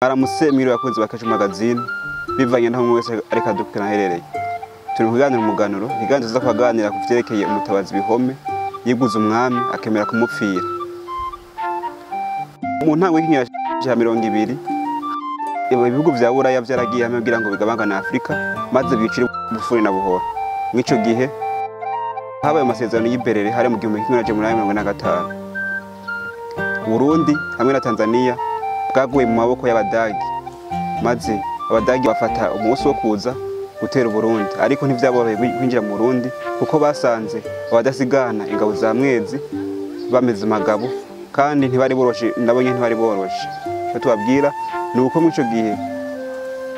Mwaramutse mwiriwe bakunzi ba Kacu Magazine, bivanye naho umwe wese ariko adukurikirana aherereye. Turi mu kiganiro Umuganuro, ikiganiro tuza kuganira ku vyerekeye umutabazi Bihome yiguze umwami akemera kumupfira. Mu ntango y'ikinyejana ca 20, ibihugu vya Buraya vyaragiye hamwe kugira ngo bigabangane Afrika, maze bicire bufuni na buhoro. Mw'ico gihe habaye amasezerano y'i Berlin hari mu 1845. Burundi hamwe na Tanzania bwaguye mu maboko y'Abadagi, maze Abadagi bafata umunsi wo kuza gutera Uburundi, ariko ntivyaboroheye kwinjira mu Burundi kuko basanze abadasigana ingabo za Mwezi bameze amagabo, kandi ntibari boroshe, nabo nyene ntibari boroshe. Ico tubabwira ni uko mw'ico gihe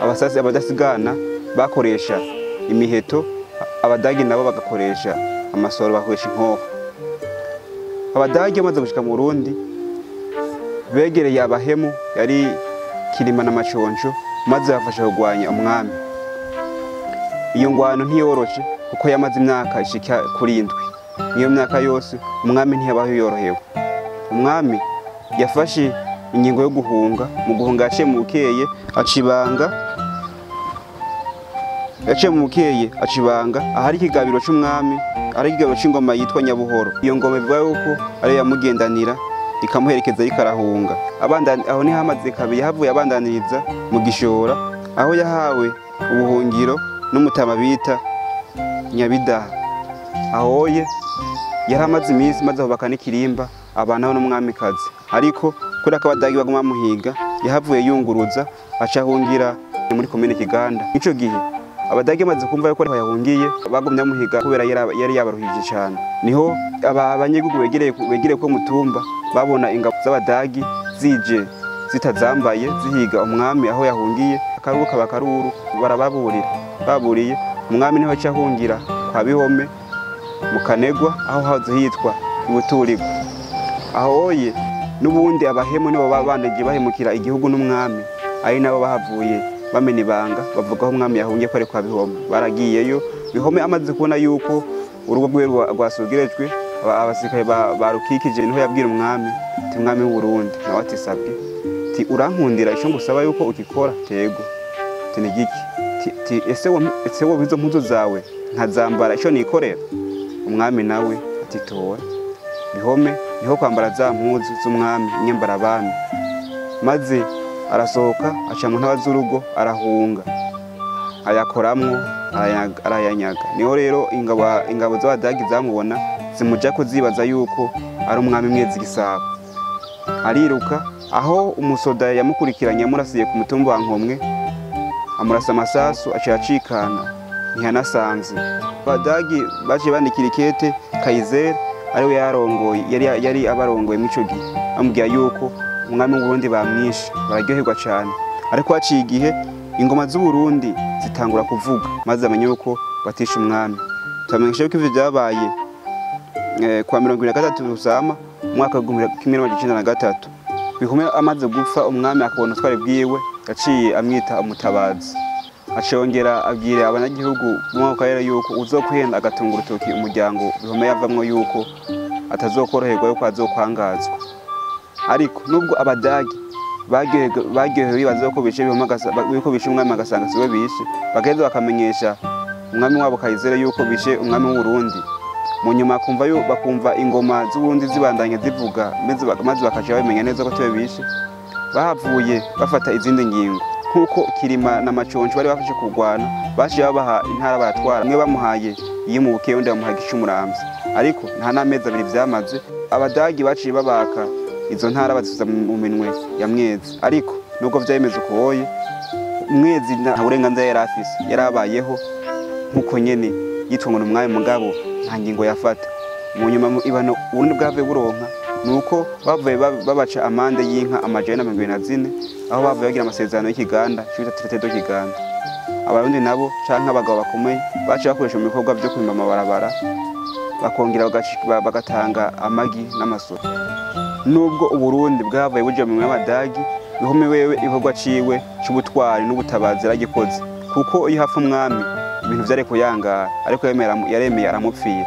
abasasi abadasigana bakoresha imiheto, Abadagi nabo bagakoresha amasoro, bakoresha inkoho. Abadagi bamaze gushika mu Burundi begereye abahemu yari Kirima na Maconco, maze bafasha kurwanya umwami. Iyo ngwano ntiyoroshe kuko yamaze imyaka ishika kuri 7. Niyo myaka yose umwami ntiyabaho yorohewe. Umwami yafashe ingingo yo guhunga, mu guhunga yaciye mu Bukeye acibanga, yaciye mu Bukeye acibanga ahari ikigabiro c'umwami, ahari ikigabiro c'ingoma yitwa Nyabuhoro. Iyo ngoma ivuga yuko ariyo yamugendanira ikamuherekeza ariko arahunga. Aho niho hamaze kabiri, yahavuye abandaniriza mu Gishora, aho yahawe ubuhungiro n'umutama bita Nyabidaha. Ahoye yari amaze iminsi, maze ahubaka n'ikirimba abanaho n'umwamikazi, ariko kubera ko Abadagi baguma bamuhiga yahavuye yunguruza aca ahungira muri komine Kiganda. Ico gihe Abadagi bamaze kumva yuko ariho yahungiye, bagumye bamuhiga kubera yari yabaruhije cane. Niho abanyagihugu begereye ko mutumba babona ingabo z'Abadagi zije zitazambaye zihiga umwami aho yahungiye, akaruru kaba akaruru, barababurira. Baburiye umwami niho aca ahungira kwa Bihome mu Kanegwa, aho hahoze hitwa Ibuturigwa. Ahoye n'ubundi abahemu nibo babandagiye bahemukira igihugu n'umwami, ari nabo bahavuye bamena ibanga bavuga aho umwami yahungiye ko ari kwa Bihome. Baragiyeyo, Bihome amaze kubona yuko urugo rwiwe rwasugerejwe, abasirikare barukikije, niho yabwira umwami ati mwami w'Uburundi, nawe ati sabwe, ati urankundira ico ngusaba yuko ukikora? Tego. Ati ni giki? Ati ese wo izo mpuzu zawe nkazambara ico nikorera? Umwami nawe ati tora. Bihome niho kwambara za mpuzu z'umwami inyambara abami, maze arasohoka aca mu ntaba z'urugo arahunga, ayakoramwo arayanyaga. Niho rero ingabo z'Abadagi zamubona zimujako zibaza yuko ari umwami Mwezi Gisabo. Ariruka, aho umusoda yamukurikiranye amurasiye ku mutumba wa Nkomwe, amurasa amasasu aca acikana, ntiyanasanze. Abadagi baciye bandikira ikete Kaiser ariwe yarongoye, yari abarongoye mw'ico gihe, bamubwira yuko umwami w'Uburundi bamwishe, bararyoherwa cane. Ariko haciye igihe ingoma z'Uburundi zitangura kuvuga, maze bamenye yuko batishe umwami. Tubamenyesha yuko ivyo vyabaye kwa 23 Rusama umwaka w'igihumbi kimwe n'amajana icenda na gatatu. Bihome amaze gupfa, umwami akabona ubutwari bwiwe, yaciye amwita umutabazi. Acongera abwira abanyagihugu bo mu karere yuko uzokwihenda agatunga urutoki umuryango Bihome yavamwo yuko atazokoroherwa, yuko azokwangazwa. Ariko nubwo Abadagi baryohewe bibaza ko bishe Bihome, yuko bishe umwami agasanga siwe bishe, bagaheza bakamenyesha umwami wabo Kayizere yuko bishe umwami w'Uburundi. Mu nyuma bakumva ingoma z'Uburundi zibandanye zivuga, maze bakaca babimenya neza ko tiwe bishe. Bahavuye bafata izindi ngingo nkuko Kirima na Maconco bari bafashe kurwana, baciye babaha intara baratwara, umwe bamuhaye iyo mu Bukeye, undi bamuhaye Igice-Umuramvya. Ariko nta n'amezi abiri vyamaze, Abadagi baciye babaka izo ntara bazisubiza mu minwe ya Mwezi. Ariko nubwo vyari bimeze uko, Mwezi nta burenganzira yari afise, yarabayeho nkuko nyene yitwa ngo ni umwami, mugabo nta ngingo yafata. Mu nyuma ibano Uburundi bwavuye buronka nuko bavuye babaca amande y'inka 424, aho bavuye bagira amasezerano y'Ikiganda, ico bita Traité de Kiganda. Abarundi nabo canke abagabo bakomeye baciye bakoresha mu bikorwa vyo kwimba amabarabara, bakongera bagatanga amagi n'amasoro. Nubwo Uburundi bwavuye buja mu minwe y'Abadagi, Bihome wewe igikorwa ciwe c'ubutwari n'ubutabazi yaragikoze, kuko iyo hapfa umwami ibintu vyari kuyangara, ariko yaremeye aramupfira.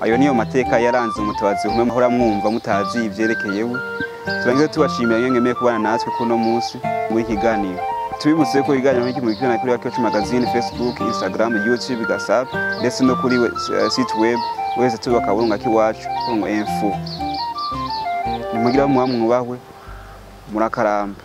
Ayo niyo mateka yaranze umutabazi Bihome muhora mwumva mutazi ivyerekeye we. Turangize tubashimira iyo mwemeye kubana natwe kuno munsi muri iki kiganiro. Tubibutse ko ibiganiro nk'iki mubikurikirana kuri Akiwacu Magazine, Facebook, Instagram, YouTube, WhatsApp ndetse no kuri site web wese tuba akaburungu akiwacu info. Nimugira muba mwubahwe, murakaramba.